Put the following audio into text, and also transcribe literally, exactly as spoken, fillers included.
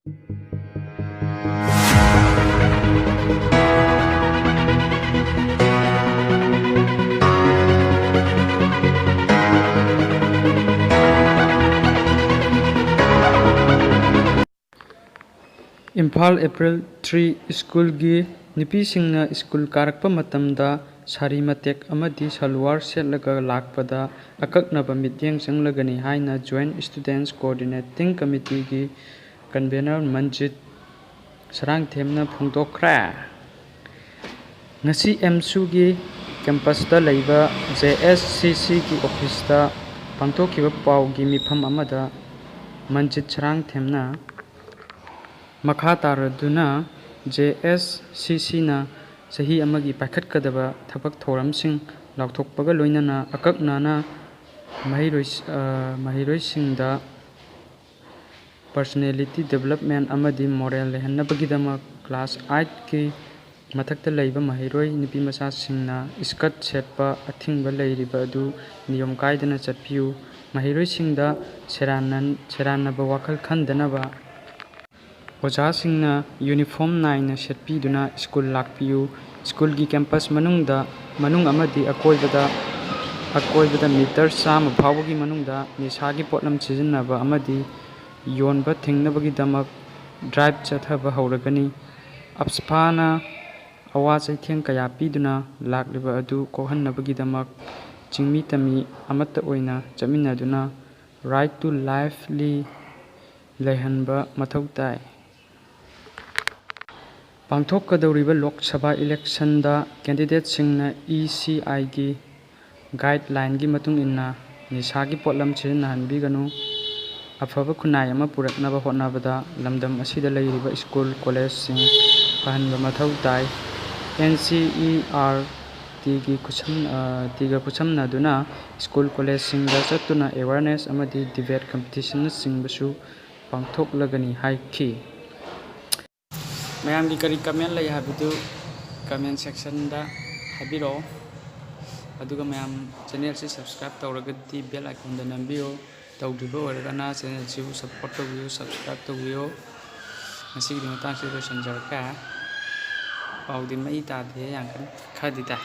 Imphal, April three, ꯁ꯭ꯀꯨꯜꯒꯤ ꯅꯨꯄꯤꯁꯤꯡꯅ school ꯀꯥꯔꯛꯄ ꯃꯇꯝꯗ ꯁꯥꯔꯤ ꯃꯇꯦꯛ ꯑꯃꯗꯤ ꯁꯜꯋꯥꯔ ꯁꯦꯠꯂꯒ ꯂꯥꯛꯄꯗ ꯑꯀꯛꯅꯕ ꯃꯤꯠꯌꯦꯡ ꯆꯪꯂꯒꯅꯤ ꯍꯥꯏꯅ Joint Students Coordinating Committeeꯒꯤ convener ꯃꯟꯖꯤꯠ ꯁꯔꯥꯡꯊꯦꯝꯅ ꯐꯣꯡꯗꯣꯛꯈ꯭ꯔꯦ꯫ ꯉꯁꯤ ꯑꯦꯝꯁꯨꯒꯤ campusꯇ ꯂꯩꯕ JSCCꯒꯤ officeꯇ ꯄꯥꯡꯊꯣꯛꯈꯤꯕ ꯄꯥꯎꯒꯤ ꯃꯤꯐꯝ ꯑꯃꯗ ꯃꯟꯖꯤꯠ ꯁꯔꯥꯡꯊꯦꯝꯅ ꯃꯈꯥ ꯇꯥꯔꯗꯨꯅ JSCCꯅ ꯆꯍꯤ ꯑꯃꯒꯤ ꯄꯥꯏꯈꯠꯀꯗꯕ ꯊꯕꯛ ꯊꯧꯔꯝꯁꯤꯡ ꯂꯥꯎꯊꯣꯛꯄꯒ ꯂꯣꯏꯅꯅ ꯑꯀꯛꯅꯅ ꯃꯍꯩꯔꯣꯏ-, ꯑ, ꯃꯍꯩꯔꯣꯏꯁꯤꯡꯗ personality development ꯑꯃꯗꯤ moral ꯂꯩꯍꯟꯅꯕꯒꯤꯗꯃꯛ class eightꯀꯤ ꯃꯊꯛꯇ ꯂꯩꯕ ꯃꯍꯩꯔꯣꯏ ꯅꯨꯄꯤꯃꯆꯥꯁꯤꯡꯅ skirt ꯁꯦꯠꯄ ꯑꯊꯤꯡꯕ ꯂꯩꯔꯤꯕ ꯑꯗꯨ ꯅꯤꯌꯣꯝ ꯀꯥꯏꯗꯅ ꯆꯠꯄꯤꯌꯨ꯫ ꯃꯍꯩꯔꯣꯏꯁꯤꯡꯗ ꯁꯦꯔꯥꯟꯅ-, ꯁꯦꯔꯥꯟꯅꯕ ꯋꯥꯈꯜ ꯈꯟꯗꯅꯕ ꯑꯣꯖꯥꯁꯤꯡꯅ uniform ꯅꯥꯏꯅ ꯁꯦꯠꯄꯤꯗꯨꯅ ꯁ꯭ꯀꯨꯜ ꯂꯥꯛꯄꯤꯌꯨ꯫ ꯁ꯭ꯀꯨꯜꯒꯤ campus ꯃꯅꯨꯡꯗ, ꯃꯅꯨꯡ ꯑꯃꯗꯤ ꯑꯀꯣꯏꯕꯗ, ꯑꯀꯣꯏꯕꯗ meter ꯆꯥꯝꯃ ꯐꯥꯎꯕꯒꯤ ꯃꯅꯨꯡꯗ ꯅꯤꯁꯥꯒꯤ ꯄꯣꯠꯂꯝ ꯁꯤꯖꯤꯟꯅꯕ ꯑꯃꯗꯤ ꯌꯣꯟꯕ ꯊꯤꯡꯅꯕꯒꯤꯗꯃꯛ drive ꯆꯠꯊꯕ ꯍꯧꯔꯒꯅꯤ꯫ ꯑꯞꯁꯄꯥꯅ ꯑꯋꯥ ꯆꯩꯊꯦꯡ ꯀꯌꯥ ꯄꯤꯗꯨꯅ ꯂꯥꯛꯂꯤꯕ ꯑꯗꯨ ꯀꯣꯛꯍꯟꯅꯕꯒꯤꯗꯃꯛ ꯆꯤꯡꯃꯤ ꯇꯝꯃꯤ ꯑꯃꯠꯇ ꯑꯣꯏꯅ ꯆꯠꯃꯤꯟꯅꯗꯨꯅ right to lifeꯂꯤ ꯂꯩꯍꯟꯕ ꯃꯊꯧ ꯇꯥꯏ꯫ ꯄꯥꯡꯊꯣꯛꯀꯗꯧꯔꯤꯕ ꯂꯣꯛ ꯁꯚꯥ electionꯗ candidateꯁꯤꯡꯅ ECIꯒꯤ guidelineꯒꯤ ꯃꯇꯨꯡ ꯏꯟꯅ ꯅꯤꯁꯥꯒꯤ ꯄꯣꯠꯂꯝ ꯁꯤꯖꯤꯟꯅꯍꯟꯕꯤꯒꯅꯨ꯫ ꯑꯐꯕ ꯈꯨꯟꯅꯥꯏ ꯑꯃ ꯄꯨꯔꯛꯅꯕ ꯍꯣꯠꯅꯕꯗ ꯂꯝꯗꯝ ꯑꯁꯤꯗ ꯂꯩꯔꯤꯕ ꯁ꯭ꯀꯨꯜ, ꯀꯣꯂꯦꯖꯁꯤꯡ ꯐꯍꯟꯕ ꯃꯊꯧ ꯇꯥꯏ꯫ NCERTꯒꯤ ꯈꯨꯠꯁꯝ-, ꯑ, ꯇꯤꯒ ꯈꯨꯠꯁꯝꯅꯗꯨꯅ ꯁ꯭ꯀꯨꯜ, ꯀꯣꯂꯦꯖꯁꯤꯡꯗ ꯆꯠꯇꯨꯅ awareness ꯑꯃꯗꯤ debate competitionꯅꯆꯤꯡꯕꯁꯨ ꯄꯥꯡꯊꯣꯛꯂꯒꯅꯤ ꯍꯥꯏꯈꯤ꯫ ꯃꯌꯥꯝꯒꯤ ꯀꯔꯤ comment ꯂꯩ ꯍꯥꯏꯕꯗꯨ comment sectionꯗ ꯍꯥꯏꯕꯤꯔꯛꯑꯣ꯫ ꯑꯗꯨꯒ ꯃꯌꯥꯝ channelꯁꯤ subscribe ꯇꯧꯔꯒꯗꯤ bell iconꯗ ꯅꯝꯕꯤꯌꯨ꯫ ꯇꯧꯗ꯭ꯔꯤꯕ ꯑꯣꯏꯔꯒꯅ channelꯁꯤꯕꯨ support ꯇꯧꯕꯤꯌꯨ, subscribe ꯇꯧꯕꯤꯌꯨ꯫ ꯉꯁꯤꯒꯤꯗꯤ ꯃꯇꯥꯡꯁꯤꯗ ꯂꯣꯏꯁꯤꯟꯖꯔꯒꯦ꯫ ꯄꯥꯎꯗꯤ ꯃꯩ ꯇꯥꯗꯦ, ꯌꯥꯝ ꯀꯟꯅ ꯈꯔꯗꯤ ꯇꯥꯏ꯫